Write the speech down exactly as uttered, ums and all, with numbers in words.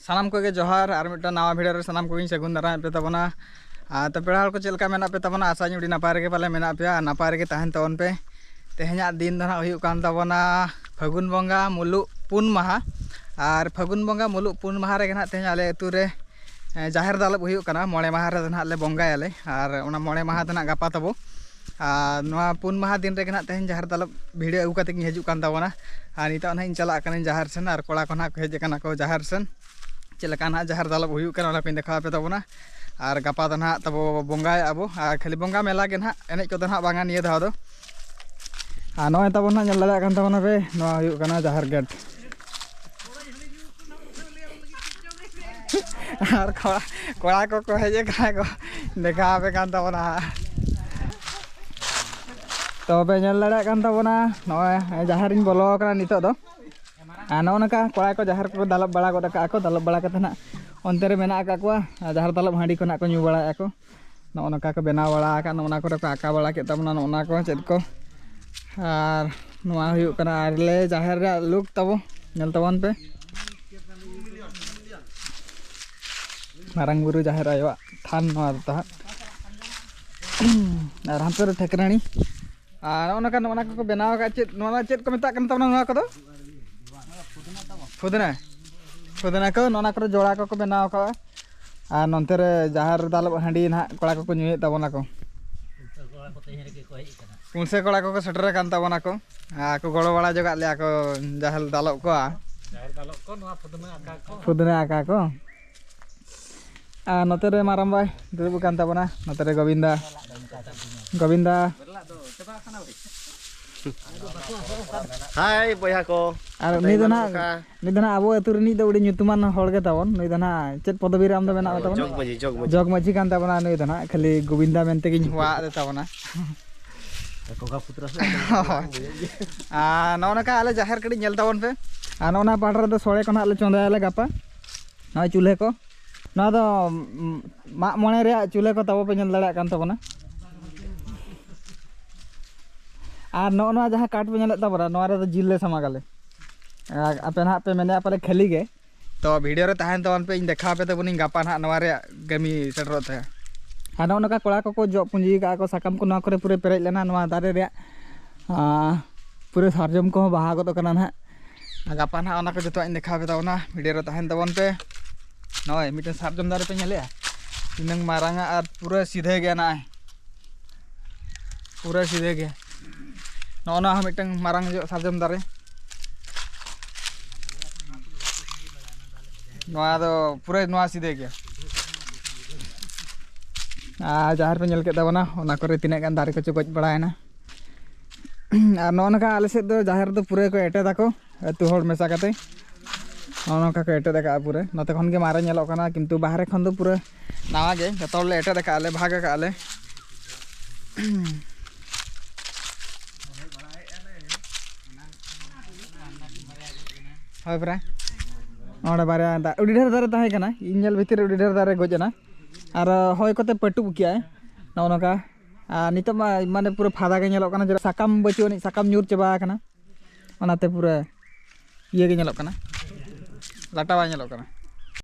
ᱥᱟᱱᱟᱢ ᱠᱚᱜᱮ ᱡᱚᱦᱟᱨ, ᱟᱨ ᱢᱤᱫᱴᱟᱝ ᱱᱟᱣᱟ ᱵᱷᱤᱰᱤᱭᱳ ᱨᱮ ᱥᱟᱱᱟᱢ ᱠᱚᱜᱮᱧ ᱥᱟᱹᱜᱩᱱ ᱫᱟᱨᱟᱢᱮᱫ ᱯᱮ ᱛᱟᱵᱚᱱᱟ᱾ ᱟᱨ ᱛᱚ ᱯᱮᱲᱟ ᱦᱚᱲ ᱠᱚ ᱪᱮᱫ ᱞᱮᱠᱟ ᱢᱮᱱᱟᱜ ᱯᱮ ᱛᱟᱵᱚᱱᱟ? ᱟᱥᱟᱧ ᱟᱹᱰᱤ ᱱᱟᱯᱟᱭ ᱨᱮᱜᱮ ᱯᱟᱞᱮ ᱢᱮᱱᱟᱜ ᱯᱮᱭᱟ, ᱟᱨ ᱱᱟᱯᱟᱭ ᱨᱮᱜᱮ ᱛᱟᱦᱮᱱ ᱛᱟᱵᱚᱱ ᱯᱮ᱾ ᱛᱮᱦᱮᱧᱟᱜ ᱫᱤᱱ ᱫᱚ ᱱᱟᱦᱟᱜ ᱦᱩᱭᱩᱜ ᱠᱟᱱ ᱛᱟᱵᱚᱱᱟ ᱯᱷᱟᱹᱜᱩᱱ ᱵᱚᱸᱜᱟ ᱢᱩᱞᱩᱜ ᱯᱩᱱ ᱢᱟᱦᱟ᱾ ᱟᱨ ᱯᱷᱟᱹᱜᱩᱱ ᱵᱚᱸᱜᱟ ᱢᱩᱞᱩᱜ ᱯᱩᱱ ᱢᱟᱦᱟ ᱨᱮᱜᱮ ᱱᱟᱦᱟᱜ ᱛᱮᱦᱮᱧ ᱟᱞᱮ ᱟᱹᱛᱩ ᱨᱮ, ᱮ, ᱡᱟᱦᱮᱨ ᱫᱟᱞᱚᱵ ᱦᱩᱭᱩᱜ ᱠᱟᱱᱟ᱾ ᱢᱚᱬᱮ ᱢᱟᱦᱟ ᱨᱮᱫᱚ ᱱᱟᱦᱟᱜ ᱞᱮ ᱵᱚᱸᱜᱟᱭᱟᱞᱮ, ᱟᱨ ᱚᱱᱟ ᱢᱚᱬᱮ ᱢᱟᱦᱟ ᱫᱚ ᱱᱟᱦᱟᱜ ᱜᱟᱯᱟ ᱛᱟᱵᱚ᱾ ᱟᱨ ᱱᱚᱣᱟ ᱯᱩᱱ ᱢᱟᱦᱟ ᱫᱤᱱ ᱨᱮᱜᱮ ᱱᱟᱦᱟᱜ ᱛᱮᱦᱮᱧ ᱡᱟᱦᱮᱨ ᱫᱟᱞᱚᱵ ᱵᱷᱤᱰᱤᱭᱳ ᱟᱹᱜᱩ ᱠᱟᱛᱮ ᱜᱤᱧ ᱦᱤᱡᱩᱜ ᱠᱟᱱ ᱛᱟᱵᱚᱱᱟ᱾ ᱟᱨ ᱱᱤᱛᱚᱜ ᱱᱟᱦᱟᱜ ᱤᱧ ᱪᱟᱞᱟᱜ ᱠᱟᱱᱟᱧ ᱡᱟᱦᱮᱨ ᱥᱮᱱ, ᱟᱨ ᱠᱚᱲᱟ ᱠᱚ ᱱᱟᱦᱟᱜ ᱠᱚ ᱦᱮᱡ ᱟᱠᱟᱱᱟ ᱠᱚ ᱡᱟᱦᱮᱨ ᱥᱮᱱ᱾ ᱪᱮᱫ ᱞᱮᱠᱟ ᱱᱟᱦᱟᱜ ᱡᱟᱦᱮᱨ ᱫᱟᱞᱚᱵ ᱦᱩᱭᱩᱜ ᱠᱟᱱᱟ, ᱚᱱᱟ ᱠᱚᱧ ᱫᱮᱠᱷᱟᱣ ᱟᱯᱮ ᱛᱟᱵᱚᱱᱟ᱾ ᱟᱨ ᱜᱟᱯᱟ ᱫᱚ ᱱᱟᱦᱟᱜ ᱛᱟᱵᱚ ᱵᱚᱸᱜᱟᱭᱮᱫᱼᱟ ᱵᱚ, ᱟᱨ ᱠᱷᱟᱹᱞᱤ ᱵᱚᱸᱜᱟ ᱢᱮᱞᱟ ᱜᱮ ᱱᱟᱦᱟᱜ, ᱮᱱᱮᱡ ᱠᱚᱫᱚ ᱱᱟᱦᱟᱜ ᱵᱟᱝᱟ ᱱᱤᱭᱟᱹ ᱫᱷᱟᱣ ᱫᱚ᱾ ᱟᱨ ᱱᱚᱜᱼᱚᱭ ᱛᱟᱵᱚᱱ ᱱᱟᱦᱟᱜ ᱧᱮᱞ ᱫᱟᱲᱮᱭᱟᱜ ᱠᱟᱱ ᱛᱟᱵᱚᱱᱟ ᱯᱮ, ᱱᱚᱣᱟ ᱦᱩᱭᱩᱜ ᱠᱟᱱᱟ ᱡᱟᱦᱮᱨ ᱜᱮᱴ᱾ ᱟᱨ ᱠᱚᱲᱟ, ᱠᱚᱲᱟ ᱠᱚᱠᱚ ᱦᱮᱡ ᱟᱠᱟᱱᱟ ᱠᱚ, ᱫᱮᱠᱷᱟᱣ ᱟᱯᱮ ᱠᱟᱱ ᱛᱟᱵᱚᱱᱟ ᱦᱟᱸᱜ᱾ ᱛᱚᱵᱮ ᱧᱮᱞ ᱫᱟᱲᱮᱭᱟᱜ ᱠᱟᱱ ᱛᱟᱵᱚᱱᱟ, ᱱᱚᱜᱼᱚᱭ ᱡᱟᱦᱮᱨ ᱤᱧ ᱵᱚᱞᱚ ᱟᱠᱟᱱᱟ ᱱᱤᱛᱚᱜ ᱫᱚ᱾ ᱟᱨ ᱱᱚᱜᱼᱚ ᱱᱚᱝᱠᱟ ᱠᱚᱲᱟ ᱠᱚ ᱡᱟᱦᱮᱨ ᱠᱚᱠᱚ ᱫᱟᱞᱚᱵ ᱵᱟᱲᱟ ᱜᱚᱫ ᱟᱠᱟᱜᱼᱟ ᱠᱚ, ᱫᱟᱞᱚᱵ ᱵᱟᱲᱟ ᱠᱟᱛᱮ ᱱᱟᱜ ᱚᱱᱛᱮ ᱨᱮ ᱢᱮᱱᱟᱜ ᱟᱠᱟᱫ ᱠᱚᱣᱟ᱾ ᱟᱨ ᱡᱟᱦᱮᱨ ᱫᱟᱞᱚᱵ ᱦᱟᱺᱰᱤ ᱠᱚ ᱱᱟᱜ ᱠᱚ ᱧᱩ ᱵᱟᱲᱟᱭᱮᱫᱼᱟ ᱠᱚ᱾ ᱱᱚᱜᱼᱚ ᱱᱚᱝᱠᱟ ᱠᱚ ᱵᱮᱱᱟᱣ ᱵᱟᱲᱟ ᱟᱠᱟᱫ, ᱱᱚᱜᱼᱚ ᱱᱟ ᱠᱚᱨᱮ ᱠᱚ ᱟᱸᱠᱟᱣ ᱵᱟᱲᱟ ᱠᱮᱫ ᱛᱟᱵᱚᱱᱟ, ᱱᱚᱜᱼᱚ ᱱᱟ ᱠᱚ ᱪᱮᱫ ᱠᱚ᱾ ᱟᱨ ᱱᱚᱣᱟ ᱦᱩᱭᱩᱜ ᱠᱟᱱᱟ ᱟᱞᱮ ᱡᱟᱦᱮᱨ ᱨᱮᱭᱟᱜ ᱞᱩᱠ ᱛᱟᱵᱚ, ᱧᱮᱞ ᱛᱟᱵᱚᱱ ᱯᱮ᱾ ᱢᱟᱨᱟᱝ ᱵᱩᱨᱩ ᱡᱟᱦᱮᱨ ᱟᱭᱳᱣᱟᱜ ᱛᱷᱟᱱ ᱱᱚᱣᱟ ᱫᱚ ᱛᱟᱦᱮᱸᱫ᱾ ᱟᱨ ᱦᱟᱱᱛᱮ ᱨᱮ ᱴᱷᱟᱹᱠᱨᱟᱹᱱᱤ᱾ ᱟᱨ ᱱᱚᱜᱼᱚ ᱱᱚᱝᱠᱟ, ᱱᱚᱜᱼᱚ ᱱᱟ ᱠᱚᱠᱚ ᱵᱮᱱᱟᱣ ᱟᱠᱟᱫ᱾ ᱪᱮᱫ ᱱᱚᱣᱟ ᱫᱚ ᱪᱮᱫ ᱠᱚ ᱢᱮᱛᱟᱜ ᱠᱟᱱ ᱛᱟᱵᱚᱱᱟ ᱱᱚᱣᱟ ᱠᱚᱫᱚ? ᱯᱷᱩᱫᱽᱱᱟ᱾ ᱯᱷᱩᱫᱽᱱᱟ ᱠᱚ, ᱱᱚᱜᱼᱚ ᱱᱟ ᱠᱚᱨᱮ ᱡᱚᱲᱟ ᱠᱚᱠᱚ ᱵᱮᱱᱟᱣ ᱟᱠᱟᱫᱼᱟ᱾ ᱟᱨ ᱱᱚᱱᱛᱮ ᱨᱮ ᱡᱟᱦᱮᱨ ᱫᱟᱞᱚᱵ ᱦᱟᱺᱰᱤ ᱱᱟᱦᱟᱜ ᱠᱚᱲᱟ ᱠᱚᱠᱚ ᱧᱩᱭᱮᱫ ᱛᱟᱵᱚᱱᱟ ᱠᱚ᱾ ᱯᱩᱱᱥᱟᱹ ᱠᱚᱲᱟ ᱠᱚᱠᱚ ᱥᱮᱴᱮᱨ ᱟᱠᱟᱱ ᱛᱟᱵᱚᱱᱟ ᱠᱚ᱾ ᱟᱨ ᱠᱚ ᱜᱚᱲᱚ ᱵᱟᱲᱟ ᱡᱚᱜᱟᱜ ᱞᱮᱭᱟ ᱠᱚ ᱡᱟᱦᱮᱨ ᱫᱟᱞᱚᱵ ᱠᱚ᱾ ᱡᱟᱦᱮᱨ ᱫᱟᱞᱚᱵ ᱠᱚ, ᱱᱚᱣᱟ ᱯᱷᱩᱫᱽᱱᱟ ᱟᱠᱟ ᱠᱚ᱾ ᱯᱷᱩᱫᱽᱱᱟ ᱟᱠᱟ ᱠᱚ᱾ ᱟᱨ ᱱᱚᱛᱮ ᱨᱮ ᱢᱟᱨᱟᱝ ᱵᱟᱭ ᱫᱩᱲᱩᱵ ᱟᱠᱟᱱ ᱛᱟᱵᱚᱱᱟ, ᱱᱚᱛᱮ ᱨᱮ ᱜᱳᱵᱤᱱᱫᱟ᱾ ᱜᱳᱵᱤᱱᱫᱟ᱾ ᱦᱟᱭ ᱵᱚᱭᱦᱟ ᱠᱚ᱾ ᱟᱨ ᱱᱚᱛᱮ ᱩᱱᱤ ᱫᱚ ᱢᱟ ᱱᱟᱦᱟᱜ, ᱱᱚᱝᱠᱟ᱾ ᱩᱱᱤ ᱫᱚ ᱱᱟᱦᱟᱜ ᱟᱵᱚ ᱟᱹᱛᱩ ᱨᱤᱱᱤᱡ ᱫᱚ ᱟᱹᱰᱤ ᱧᱩᱛᱩᱢᱟᱱ ᱦᱚᱲ ᱜᱮ ᱛᱟᱵᱚᱱ᱾ ᱱᱩᱭ ᱫᱚ ᱱᱟᱦᱟᱜ ᱪᱮᱫ ᱯᱚᱫᱚᱵᱤ ᱨᱮ ᱟᱢ ᱫᱚ ᱢᱮᱱᱟᱜ ᱢᱮ ᱛᱟᱵᱚᱱᱟ? ᱡᱚᱜᱽ ᱢᱟᱹᱡᱷᱤ, ᱡᱚᱜᱽ ᱢᱟᱹᱡᱷᱤ᱾ ᱡᱚᱜᱽ ᱢᱟᱹᱡᱷᱤ ᱠᱟᱱ ᱛᱟᱵᱚᱱᱟ ᱱᱩᱭ ᱫᱚ ᱱᱟᱦᱟᱜ, ᱠᱷᱟᱹᱞᱤ ᱜᱳᱵᱤᱱᱫᱟ ᱢᱮᱱᱛᱮ ᱜᱤᱧ ᱦᱚᱦᱚᱣᱟᱜ ᱫᱮ ᱛᱟᱵᱚᱱᱟ᱾ ᱦᱳᱭ᱾ ᱟᱨ ᱱᱚᱜᱼᱚ ᱱᱚᱝᱠᱟ ᱟᱞᱮ ᱡᱟᱦᱮᱨ ᱠᱟᱹᱴᱤᱡ ᱧᱮᱞ ᱛᱟᱵᱚᱱ ᱯᱮ᱾ ᱟᱨ ᱱᱚᱜᱼᱚ ᱱᱟ ᱯᱟᱦᱴᱟ ᱨᱮᱫᱚ ᱥᱚᱲᱮ ᱠᱚ ᱱᱟᱦᱟᱜ ᱞᱮ ᱪᱚᱸᱫᱟᱭᱟᱞᱮ ᱜᱟᱯᱟ᱾ ᱱᱚᱜᱼᱚᱭ ᱪᱩᱞᱦᱟᱹ ᱠᱚ, ᱱᱚᱣᱟ ᱫᱚ, ᱩᱢ, ᱢᱟᱜ ᱢᱚᱬᱮ ᱨᱮᱭᱟᱜ ᱪᱩᱞᱦᱟᱹ ᱠᱚ ᱛᱟᱵᱚ ᱯᱮ ᱧᱮᱞ ᱫᱟᱲᱮᱭᱟᱜ ᱠᱟᱱ ᱛᱟᱵᱚᱱᱟ᱾ ᱟᱨ ᱱᱚᱜᱼᱚ ᱱᱚᱣᱟ ᱡᱟᱦᱟᱸ ᱠᱟᱴ ᱯᱮ ᱧᱮᱞᱮᱫ ᱛᱟᱵᱚᱱᱟ, ᱱᱚᱣᱟ ᱨᱮᱫᱚ ᱡᱤᱞ ᱞᱮ ᱥᱟᱢᱟᱜᱟᱞᱮ᱾ ᱟᱨ ᱟᱯᱮ ᱱᱟᱦᱟᱜ ᱯᱮ ᱢᱮᱱᱮᱫᱼᱟ ᱯᱟᱞᱮ ᱠᱷᱟᱹᱞᱤ ᱜᱮ, ᱛᱚ ᱵᱷᱤᱰᱤᱭᱳ ᱨᱮ ᱛᱟᱦᱮᱱ ᱛᱟᱵᱚᱱ ᱯᱮ, ᱤᱧ ᱫᱮᱠᱷᱟᱣ ᱟᱯᱮ ᱛᱟᱵᱚᱱᱤᱧ ᱜᱟᱯᱟ ᱱᱟᱦᱟᱜ ᱱᱚᱣᱟ ᱨᱮᱭᱟᱜ ᱠᱟᱹᱢᱤ ᱥᱮᱴᱮᱨᱚᱜ ᱛᱮ᱾ ᱟᱨ ᱱᱚᱜᱼᱚ ᱱᱚᱝᱠᱟ ᱠᱚᱲᱟ ᱠᱚᱠᱚ ᱡᱚᱜ ᱯᱩᱸᱡᱤ ᱟᱠᱟᱫᱼᱟ ᱠᱚ, ᱥᱟᱠᱟᱢ ᱠᱚ ᱱᱚᱣᱟ ᱠᱚᱨᱮ ᱯᱩᱨᱟᱹ ᱯᱮᱨᱮᱡ ᱞᱮᱱᱟ ᱱᱚᱣᱟ ᱫᱟᱨᱮ ᱨᱮᱭᱟᱜ᱾ ᱟᱨ ᱯᱩᱨᱟᱹ ᱥᱟᱨᱡᱚᱢ ᱠᱚᱦᱚᱸ ᱵᱟᱦᱟ ᱜᱚᱫ ᱟᱠᱟᱱᱟ ᱱᱟᱦᱟᱜ᱾ ᱟᱨ ᱜᱟᱯᱟ ᱱᱟᱦᱟᱜ ᱚᱱᱟ ᱠᱚ ᱡᱚᱛᱚᱣᱟᱜ ᱤᱧ ᱫᱮᱠᱷᱟᱣ ᱟᱯᱮ ᱛᱟᱵᱚᱱᱟ, ᱵᱷᱤᱰᱤᱭᱳ ᱨᱮ ᱛᱟᱦᱮᱱ ᱛᱟᱵᱚᱱ ᱯᱮ᱾ ᱱᱚᱜᱼᱚᱭ ᱢᱤᱫᱴᱮᱱ ᱥᱟᱨᱡᱚᱢ ᱫᱟᱨᱮ ᱯᱮ ᱧᱮᱞᱮᱜᱼᱟ, ᱛᱤᱱᱟᱹᱝ ᱢᱟᱨᱟᱝᱟ ᱟᱨ ᱯᱩᱨᱟᱹ ᱥᱤᱫᱷᱟᱹ ᱜᱮᱭᱟ ᱱᱚᱜᱼᱚᱭ, ᱯᱩᱨᱟᱹ ᱥᱤᱫᱷᱟᱹ ᱜᱮᱭᱟ᱾ ᱱᱚᱜᱼᱚ ᱱᱚᱣᱟ ᱦᱚᱸ ᱢᱤᱫᱴᱟᱝ ᱢᱟᱨᱟᱝ ᱧᱚᱜ ᱥᱟᱨᱡᱚᱢ ᱫᱟᱨᱮ᱾ ᱱᱚᱣᱟ ᱫᱚ ᱯᱩᱨᱟᱹ ᱱᱚᱣᱟ ᱥᱤᱫᱷᱟᱹ ᱜᱮᱭᱟ᱾ ᱟᱨ ᱡᱟᱦᱮᱨ ᱯᱮ ᱧᱮᱞ ᱠᱮᱫ ᱛᱟᱵᱚᱱᱟ, ᱚᱱᱟ ᱠᱚᱨᱮ ᱛᱤᱱᱟᱹᱜ ᱜᱟᱱ ᱫᱟᱨᱮ ᱠᱚᱪᱚ ᱜᱚᱡ ᱵᱟᱲᱟᱭᱮᱱᱟ᱾ ᱟᱨ ᱱᱚᱜᱼᱚ ᱱᱚᱝᱠᱟ ᱟᱞᱮ ᱥᱮᱫ ᱫᱚ ᱡᱟᱦᱮᱨ ᱫᱚ ᱯᱩᱨᱟᱹ ᱠᱚ ᱮᱴᱮᱫᱟᱠᱚ, ᱟᱹᱛᱩ ᱦᱚᱲ ᱢᱮᱥᱟ ᱠᱟᱛᱮ ᱱᱚᱜᱼᱚ ᱱᱚᱝᱠᱟ ᱠᱚ ᱮᱴᱮᱫ ᱟᱠᱟᱫᱼᱟ ᱯᱩᱨᱟᱹ᱾ ᱱᱚᱛᱮ ᱠᱷᱚᱱ ᱜᱮ ᱢᱟᱨᱮ ᱧᱮᱞᱚᱜ ᱠᱟᱱᱟ, ᱠᱤᱱᱛᱩ ᱵᱟᱦᱨᱮ ᱠᱷᱚᱱ ᱫᱚ ᱯᱩᱨᱟᱹ ᱱᱟᱣᱟ ᱜᱮ, ᱡᱚᱛᱚ ᱦᱚᱲ ᱞᱮ ᱮᱴᱮᱫ ᱟᱠᱟᱫᱼᱟ ᱞᱮ, ᱵᱷᱟᱜᱽ ᱟᱠᱟᱫᱼᱟ ᱞᱮ᱾ ᱦᱳᱭ ᱯᱨᱟᱭ ᱚᱸᱰᱮ ᱵᱟᱨᱭᱟ ᱫᱟ-, ᱟᱹᱰᱤ ᱰᱷᱮᱨ ᱫᱟᱨᱮ ᱛᱟᱦᱮᱸ ᱠᱟᱱᱟ, ᱤᱧ ᱧᱮᱞ ᱵᱷᱤᱛᱤᱨ ᱨᱮ ᱟᱹᱰᱤ ᱰᱷᱮᱨ ᱫᱟᱨᱮ ᱜᱚᱡ ᱮᱱᱟ᱾ ᱟᱨ ᱦᱚᱭ ᱠᱚᱛᱮ ᱯᱟᱹᱴᱩᱵ ᱠᱮᱜᱼᱟᱭ ᱱᱚᱜᱼᱚ ᱱᱚᱝᱠᱟ᱾ ᱟᱨ ᱱᱤᱛᱚᱜ ᱢᱟ ᱢᱟᱱᱮ ᱯᱩᱨᱟᱹ ᱯᱷᱟᱫᱟ ᱜᱮ ᱧᱮᱞᱚᱜ ᱠᱟᱱᱟ, ᱡᱮ ᱥᱟᱠᱟᱢ ᱵᱟᱹᱪᱩᱜ ᱟᱹᱱᱤᱡ, ᱥᱟᱠᱟᱢ ᱧᱩᱨ ᱪᱟᱵᱟ ᱟᱠᱟᱱᱟ, ᱚᱱᱟᱛᱮ ᱯᱩᱨᱟᱹ ᱤᱭᱟᱹ ᱜᱮ ᱧᱮᱞᱚᱜ ᱠᱟᱱᱟ, ᱞᱟᱴᱟ ᱵᱟᱭ ᱧᱮᱞᱚᱜ ᱠᱟᱱᱟ᱾